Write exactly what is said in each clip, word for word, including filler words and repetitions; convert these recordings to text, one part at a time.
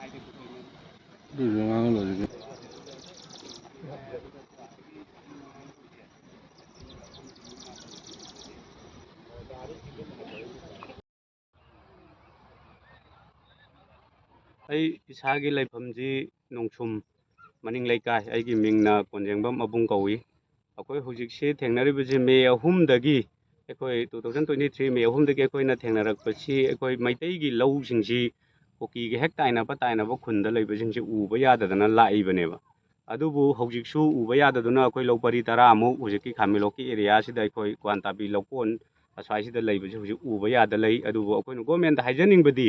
ꯑꯗꯨꯁꯨ ꯉꯥꯡꯍꯜꯂꯣ ꯑꯗꯨꯗꯤ꯫ ꯑꯩ ꯏꯁꯥꯒꯤ ꯂꯩꯐꯝꯁꯤ ꯅꯣꯡꯁꯨꯝ ꯃꯅꯤꯡ ꯂꯩꯀꯥꯏ, ꯑꯩꯒꯤ ꯃꯤꯡꯅ ꯀꯣꯟꯖꯦꯡꯕꯝ ꯑꯕꯨꯡ ꯀꯧꯏ꯫ ꯑꯩꯈꯣꯏ ꯍꯧꯖꯤꯛꯁꯤ ꯊꯦꯡꯅꯔꯤꯕꯁꯤ ꯃꯦ ꯑꯍꯨꯝꯗꯒꯤ, ꯑꯩꯈꯣꯏ two thousand twenty three ꯃꯦ ꯑꯍꯨꯝꯗꯒꯤ ꯑꯩꯈꯣꯏꯅ ꯊꯦꯡꯅꯔꯛꯄꯁꯤ ꯑꯩꯈꯣꯏ ꯃꯩꯇꯩꯒꯤ ꯂꯧꯁꯤꯡꯁꯤ ꯀꯨꯀꯤꯒ ꯍꯦꯛ ꯇꯥꯏꯅꯕ ꯇꯥꯏꯅꯕ ꯈꯨꯟꯗ ꯂꯩꯕꯁꯤꯡꯁꯤ ꯎꯕ ꯌꯥꯗꯗꯅ ꯂꯥꯛꯏꯕꯅꯦꯕ꯫ ꯑꯗꯨꯕꯨ ꯍꯧꯖꯤꯛꯁꯨ ꯎꯕ ꯌꯥꯗꯗꯨꯅ ꯑꯩꯈꯣꯏ ꯂꯧ ꯄꯔꯤ ꯇꯔꯥꯃꯨꯛ ꯍꯧꯖꯤꯛꯀꯤ ꯈꯥꯃꯦꯟꯂꯣꯛꯀꯤ area ꯁꯤꯗ ꯑꯩꯈꯣꯏ ꯀ꯭ꯋꯥꯟꯇꯥꯕꯤ ꯂꯧꯀꯣꯟ ꯑꯁ꯭ꯋꯥꯏꯁꯤꯗ ꯂꯩꯕꯁꯤ ꯍꯧꯖꯤꯛ ꯎꯕ ꯌꯥꯗ ꯂꯩ꯫ ꯑꯗꯨꯕꯨ ꯑꯩꯈꯣꯏꯅ government ꯗ ꯍꯥꯏꯖꯅꯤꯡꯕꯗꯤ,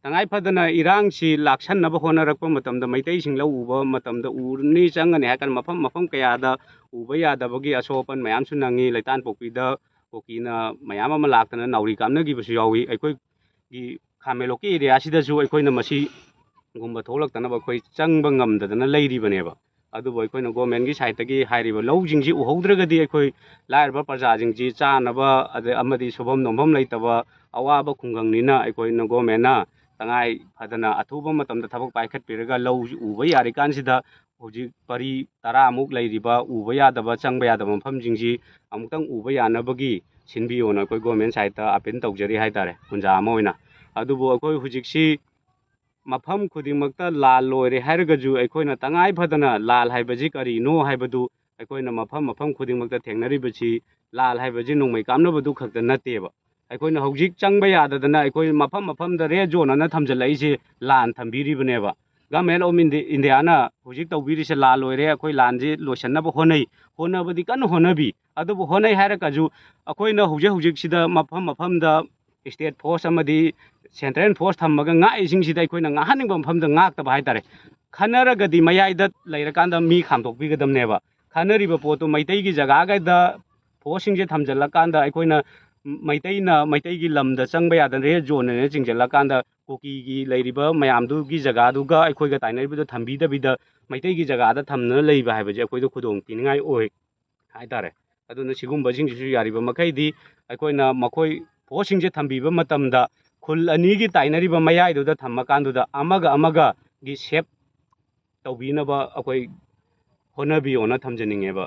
ꯇꯉꯥꯏ ꯐꯗꯅ ꯏꯔꯥꯡꯁꯤ ꯂꯥꯛꯁꯟꯅꯕ ꯍꯣꯠꯅꯔꯛꯄ ꯃꯇꯝꯗ, ꯃꯩꯇꯩꯁꯤꯡ ꯂꯧ ꯎꯕ ꯃꯇꯝꯗ ꯎꯔꯅꯤ ꯆꯪꯒꯅꯤ ꯍꯥꯏꯔ ꯀꯥꯟꯗ ꯃꯐꯝ ꯃꯐꯝ ꯀꯌꯥꯗ ꯎꯕ ꯌꯥꯗꯕꯒꯤ ꯑꯁꯣꯛ ꯑꯄꯟ ꯃꯌꯥꯝꯁꯨ ꯅꯪꯉꯤ꯫ ꯂꯩꯇꯥꯟꯄꯣꯛꯄꯤꯗ ꯀꯨꯀꯤꯅ ꯃꯌꯥꯝ ꯑꯃ ꯂꯥꯛꯇꯅ ꯅꯥꯎꯔꯤ ꯀꯥꯞꯅꯈꯤꯕꯁꯨ ꯌꯥꯎꯏ꯫ ꯑꯩꯈꯣꯏꯒꯤ ꯈꯥꯃꯦꯟꯂꯣꯛꯀꯤ area ꯁꯤꯗꯁꯨ ꯑꯩꯈꯣꯏꯅ ꯃꯁꯤꯒꯨꯝꯕ ꯊꯣꯛꯂꯛꯇꯅꯕ ꯑꯩꯈꯣꯏ ꯆꯪꯕ ꯉꯝꯗꯗꯅ ꯂꯩꯔꯤꯕꯅꯦꯕ꯫ ꯑꯗꯨꯕꯨ ꯑꯩꯈꯣꯏꯅ government ꯀꯤ side ꯇꯒꯤ ꯍꯥꯏꯔꯤꯕ ꯂꯧꯁꯤꯡꯁꯤ ꯎꯍꯧꯗ꯭ꯔꯒꯗꯤ ꯑꯩꯈꯣꯏ ꯂꯥꯏꯔꯕ ꯄ꯭ꯔꯖꯥꯁꯤꯡꯁꯤ ꯆꯥꯅꯕ ꯑꯗꯩ ꯑꯃꯗꯤ ꯁꯨꯐꯝ ꯅꯣꯝꯐꯝ ꯂꯩꯇꯕ ꯑꯋꯥꯕ ꯈꯨꯡꯒꯪꯅꯤꯅ, ꯑꯩꯈꯣꯏꯅ government ꯅ ꯇꯉꯥꯏ ꯐꯗꯅ ꯑꯊꯨꯕ ꯃꯇꯝꯗ ꯊꯕꯛ ꯄꯥꯏꯈꯠꯄꯤꯔꯒ ꯂꯧꯁꯤ ꯎꯕ ꯌꯥꯔꯤꯀꯥꯟꯁꯤꯗ ꯍꯧꯖꯤꯛ ꯄꯔꯤ ꯇꯔꯥꯃꯨꯛ ꯂꯩꯔꯤꯕ ꯎꯕ ꯌꯥꯗꯕ, ꯆꯪꯕ ꯌꯥꯗꯕ ꯃꯐꯝꯁꯤꯡꯁꯤ ꯑꯃꯨꯛꯇꯪ ꯎꯕ ꯌꯥꯅꯕꯒꯤ ꯁꯤꯟꯕꯤꯌꯣꯅ ꯑꯩꯈꯣꯏ government side ꯇ appeal ꯇꯧꯖꯔꯤ ꯍꯥꯏꯇꯥꯔꯦ, ꯈꯨꯟꯖꯥ ꯑꯃ ꯑꯣꯏꯅ꯫ ꯑꯗꯨꯕꯨ ꯑꯩꯈꯣꯏ ꯍꯧꯖꯤꯛꯁꯤ ꯃꯐꯝ ꯈꯨꯗꯤꯡꯃꯛꯇ ꯂꯥꯜ ꯂꯣꯏꯔꯦ ꯍꯥꯏꯔꯒꯁꯨ, ꯑꯩꯈꯣꯏꯅ ꯇꯉꯥꯏ ꯐꯗꯅ ꯂꯥꯜ ꯍꯥꯏꯕꯁꯤ ꯀꯔꯤꯅꯣ ꯍꯥꯏꯕꯗꯨ ꯑꯩꯈꯣꯏꯅ ꯃꯐꯝ ꯃꯐꯝ ꯈꯨꯗꯤꯡꯃꯛꯇ ꯊꯦꯡꯅꯔꯤꯕꯁꯤ, ꯂꯥꯜ ꯍꯥꯏꯕꯁꯤ ꯅꯣꯡꯃꯩ ꯀꯥꯞꯅꯕꯗꯨ ꯈꯛꯇ ꯅꯠꯇꯦꯕ꯫ ꯑꯩꯈꯣꯏꯅ ꯍꯧꯖꯤꯛ ꯆꯪꯕ ꯌꯥꯗꯗꯅ ꯑꯩꯈꯣꯏ ꯃꯐꯝ ꯃꯐꯝꯗ red zone ꯑꯅ ꯊꯝꯖꯤꯜꯂꯛꯏꯁꯦ ꯂꯥꯟ ꯊꯝꯕꯤꯔꯤꯕꯅꯦꯕ꯫ Government of India ꯅ ꯍꯧꯖꯤꯛ ꯇꯧꯕꯤꯔꯤꯁꯦ ꯂꯥꯜ ꯂꯣꯏꯔꯦ, ꯑꯩꯈꯣꯏ ꯂꯥꯟꯁꯤ ꯂꯣꯏꯁꯤꯟꯅꯕ ꯍꯣꯠꯅꯩ, ꯍꯣꯠꯅꯕꯗꯤ ꯀꯟꯅ ꯍꯣꯠꯅꯕꯤ꯫ ꯑꯗꯨꯕꯨ ꯍꯣꯠꯅꯩ ꯍꯥꯏꯔꯒꯁꯨ ꯑꯩꯈꯣꯏꯅ ꯍꯧꯖꯤꯛ ꯍꯧꯖꯤꯛꯁꯤꯗ ꯃꯐꯝ ꯃꯐꯝꯗ state force ꯑꯃꯗꯤ central force ꯊꯝꯃꯒ ꯉꯥꯛꯏꯁꯤꯡꯁꯤꯗ ꯑꯩꯈꯣꯏꯅ ꯉꯥꯛꯍꯟꯅꯤꯡꯕ ꯃꯐꯝꯗ ꯉꯥꯛꯇꯕ ꯍꯥꯏꯇꯥꯔꯦ꯫ ꯈꯟꯅꯔꯒꯗꯤ ꯃꯌꯥꯏꯗ ꯂꯩꯔꯀꯥꯟꯗ ꯃꯤ ꯈꯥꯝꯗꯣꯛꯄꯤꯒꯗꯕꯅꯦꯕ꯫ ꯈꯟꯅꯔꯤꯕ ꯄꯣꯠꯇꯨ ꯃꯩꯇꯩꯒꯤ ꯖꯒꯥꯒꯩꯗ force ꯁꯤꯡꯁꯦ ꯊꯝꯖꯤꯜꯂꯀꯥꯟꯗ ꯑꯩꯈꯣꯏꯅ ꯃꯩꯇꯩꯅ ꯃꯩꯇꯩꯒꯤ ꯂꯝꯗ ꯆꯪꯕ ꯌꯥꯗꯅ red zone ꯑꯅ ꯆꯤꯡꯁꯤꯜꯂꯀꯥꯟꯗ ꯀꯨꯀꯤꯒꯤ ꯂꯩꯔꯤꯕ ꯃꯌꯥꯝꯗꯨꯒꯤ ꯖꯒꯥꯗꯨꯒ ꯑꯩꯈꯣꯏꯒ ꯇꯥꯏꯅꯔꯤꯕꯗꯨ ꯊꯝꯕꯤꯗꯕꯤꯗ ꯃꯩꯇꯩꯒꯤ ꯖꯒꯥꯗ ꯊꯝꯗꯅ ꯂꯩꯕ ꯍꯥꯏꯕꯁꯦ ꯑꯩꯈꯣꯏꯗ ꯈꯨꯗꯣꯡ ꯊꯤꯅꯤꯡꯉꯥꯏ ꯑꯣꯏ ꯍꯥꯏꯇꯥꯔꯦ꯫ ꯑꯗꯨꯅ ꯁꯤꯒꯨꯝꯕꯁꯤꯡꯁꯤꯁꯨ ꯌꯥꯔꯤꯕ ꯃꯈꯩꯗꯤ ꯑꯩꯈꯣꯏꯅ ꯃꯈꯣꯏ force ꯁꯤꯡꯁꯦ ꯊꯝꯕꯤꯕ ꯃꯇꯝꯗ ꯐꯨꯜ ꯑꯅꯤꯒꯤ ꯇꯥꯏꯅꯔꯤꯕ ꯃꯌꯥꯏꯗꯨꯗ ꯊꯝꯃꯀꯥꯟꯗꯨꯗ ꯑꯃꯒ ꯑꯃꯒꯒꯤ ꯁꯦꯞ ꯇꯧꯕꯤꯅꯕ ꯑꯩꯈꯣꯏ ꯍꯣꯠꯅꯕꯤꯌꯣꯅ ꯊꯝꯖꯅꯤꯡꯉꯦꯕ꯫